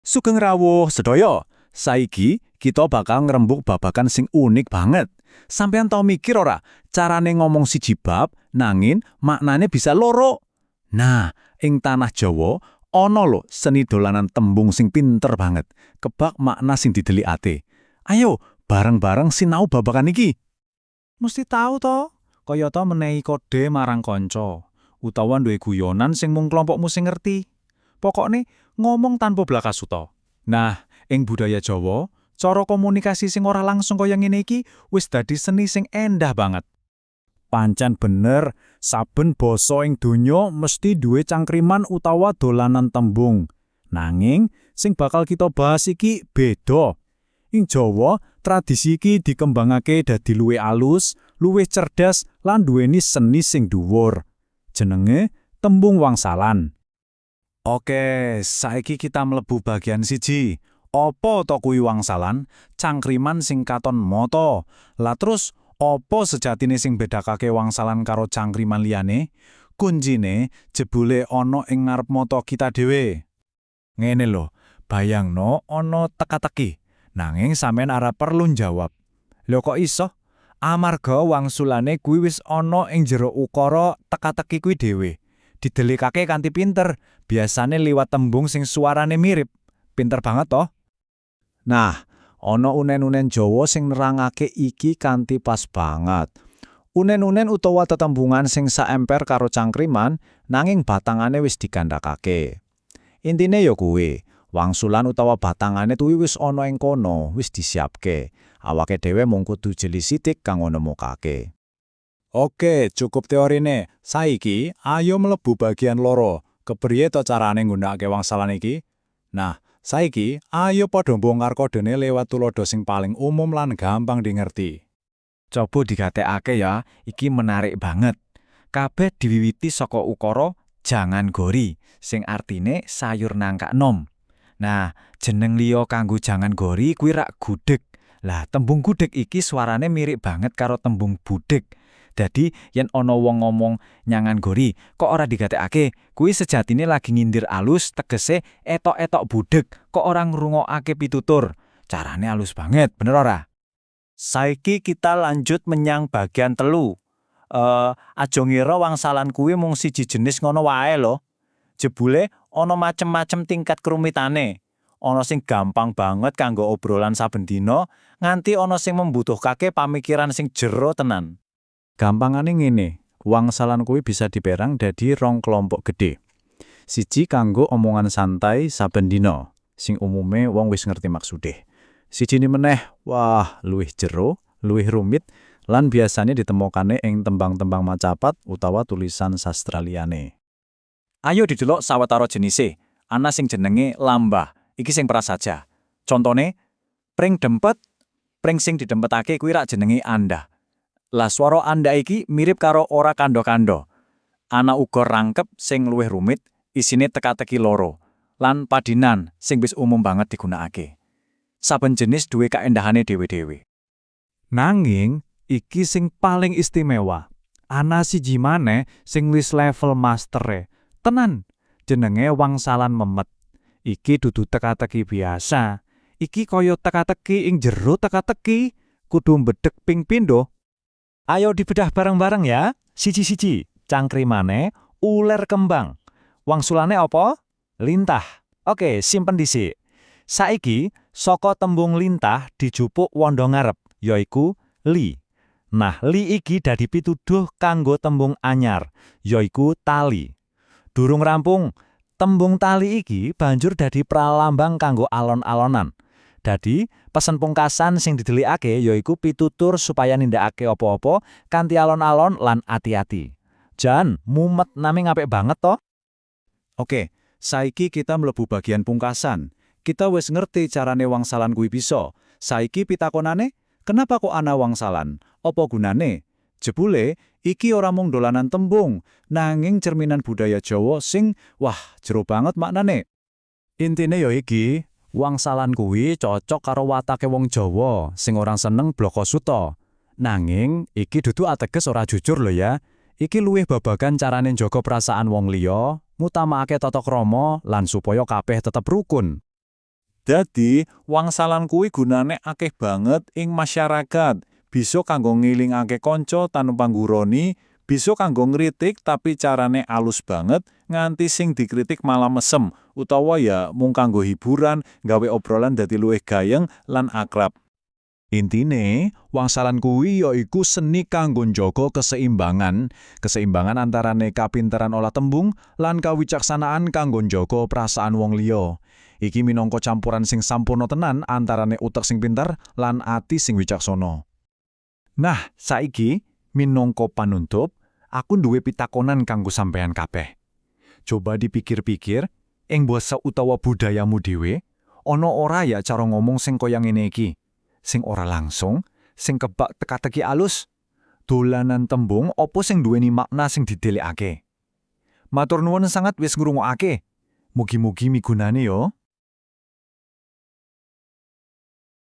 Sugeng rawuh sedaya. Saiki kita bakal ngrembug babagan sing unik banget. Sampeyan tau mikir ora, carane ngomong siji bab nanging maknane bisa loro? Nah, ing tanah Jawa ana lho seni dolanan tembung sing pinter banget. Kebak makna sing didelikake. Ayo bareng-bareng sinau babagan iki. Mesti tau to, kayata menehi kode marang kanca, utawa duwe guyonan sing mung kelompokmu sing ngerti. Pokokne ngomong tanpa blakasuta. Nah, ing budaya Jawa, cara komunikasi sing ora langsung kaya ngene iki wis dadi seni sing endah banget. Pancen bener, saben basa ing donya mesti duwe cangkriman utawa dolanan tembung. Nanging sing bakal kita bahas iki beda. Ing Jawa, tradisi iki dikembangake dadi luwih alus, luwih cerdas lan duweni seni sing dhuwur. Jenenge tembung wangsalan. Oke, saiki kita mlebu bagian siji. Apa to kuwi wangsalan? Cangkriman sing katon moto. Lah terus, apa sejatine sing bedakake wangsalan karo cangkriman liyane? Kuncine jebule ana ing ngarep mata kita dhewe. Ngene lho, bayangno ana teka-teki. Nanging sampean ora perlu njawab. Lho, kok iso? Amarga wangsulane kuwi wis ana ing jero ukara teka-teki kuwi dhewe. Didelikake kanthi pinter, biasane liwat tembung sing suarane mirip. Pinter banget toh? Nah, ana unen-unen Jawa sing nerangake iki kanthi pas banget. Unen-unen utawa tetembungan sing saemper karo cangkriman, nanging batangane wis digandakake. Intine ya kuwi, wangsulan utawa batangane kuwi wis ana ing kono, wis disiapke. Awake dhewe mung kudu jeli sithik kanggo nemokake. Oke, cukup teorine. Saiki ayo mlebu bagian loro. Kepriye to carane nggunakake wangsalan iki? Nah, saiki ayo padha bongkar kodene lewat tuladha sing paling umum lan gampang dingerti. Coba digatekake ya, iki menarik banget. Kabeh diwiwiti saka ukara jangan gori, sing artine sayur nangka nom. Nah, jeneng liya kanggo jangan gori kuwi rak gudeg. Lah, tembung gudeg iki suarane mirip banget karo tembung budeg. Dadi yen ana wong ngomong nyangan gori, kok ora digatekake, kuwi sejatine lagi nyindir alus, tegese etok-etok budeg, kok ora ngrungokake pitutur. Carane alus banget, bener ora? Saiki kita lanjut menyang bagian telu. Aja ngira wangsalan kuwi mung siji jenis ngono wae lho. Jebule ana macem-macem tingkat kerumitane. Ana sing gampang banget kanggo obrolan saben dina, nganti ana sing membutuhkake pamikiran sing jero tenan. Gampangane ngene, wangsalan kuwi bisa diperang dadi rong kelompok gede. Siji kanggo omongan santai saben dina, sing umume wong wis ngerti maksude. Siji meneh, wah, luwih jero, luwih rumit, lan biasanya ditemokane ing tembang-tembang macapat utawa tulisan sastra liyane. Ayo didelok sawetara jenise. Ana sing jenenge lambah, iki sing prasaja. Contone, pring dempet, pring sing didempetake kuwi rak jenenge anda. Lah, swara anda iki mirip karo ora kandha-kandha. Ana uga rangkep sing luwih rumit, isine teka-teki loro. Lan padinan sing wis umum banget digunakake. Saben jenis duwe kaendahane dhewe-dhewe. Nanging iki sing paling istimewa. Ana siji maneh sing wis level mastere. Tenan, jenenge wangsalan memet. Iki dudu teka-teki biasa. Iki kaya teka-teki ing jero teka-teki, kudu mbedek ping pindho. Ayo dibedah bareng-bareng ya. Siji-siji, cangkrimane uler kembang. Wangsulane apa? Lintah. Oke, simpen dhisik. Saiki saka tembung lintah dijupuk wanda ngarep, yaiku li. Nah, li iki dadi pituduh kanggo tembung anyar, yaiku tali. Durung rampung, tembung tali iki banjur dadi pralambang kanggo alon-alonan. Dadi, pesen pungkasan sing didelikake yaiku pitutur supaya nindakake apa-apa kanthi alon-alon lan ati-ati. Jan, mumet naming apik banget toh? Oke, saiki kita mlebu bagian pungkasan. Kita wis ngerti carane wangsalan kuwi bisa. Saiki pitakonane, kenapa kok ana wangsalan? Apa gunane? Jebule, iki ora mung dolanan tembung, nanging cerminan budaya Jawa sing, wah, jero banget maknane. Intine ya iki, wangsalan kuwi cocok karo watake wong Jawa sing ora seneng blaka suta. Nanging iki dudu ateges ora jujur lho ya. Iki luwih babagan carane njaga perasaan wong liya, ngutamakake tata krama lan supaya kabeh tetep rukun. Dadi, wangsalan kuwi gunane akeh banget ing masyarakat. Bisa kanggo ngilingake kanca tanpa ngguroni, bisa kanggo ngritik tapi carane alus banget nganti sing dikritik malah mesem, utawa ya mung kanggo hiburan, gawe obrolan dadi luwih gayeng lan akrab. Intine, wangsalan kuwi yaiku seni kanggo njaga keseimbangan, keseimbangan antarane kapinteran olah tembung lan kawicaksanaan kanggo njaga perasaan wong liya. Iki minangka campuran sing sampurna tenan antarane utek sing pinter lan ati sing wicaksana. Nah, saiki minangka panutup, aku duwe pitakonan kanggo sampeyan kabeh. Coba dipikir-pikir, ing basa utawa budayamu dhewe, ana ora ya cara ngomong sing kaya ngene iki? Sing ora langsung, sing kebak teka-teki alus. Dolanan tembung opo sing duweni makna sing didelikake? Matur nuwun sanget wis ngrungokake. Mugi-mugi migunani yo.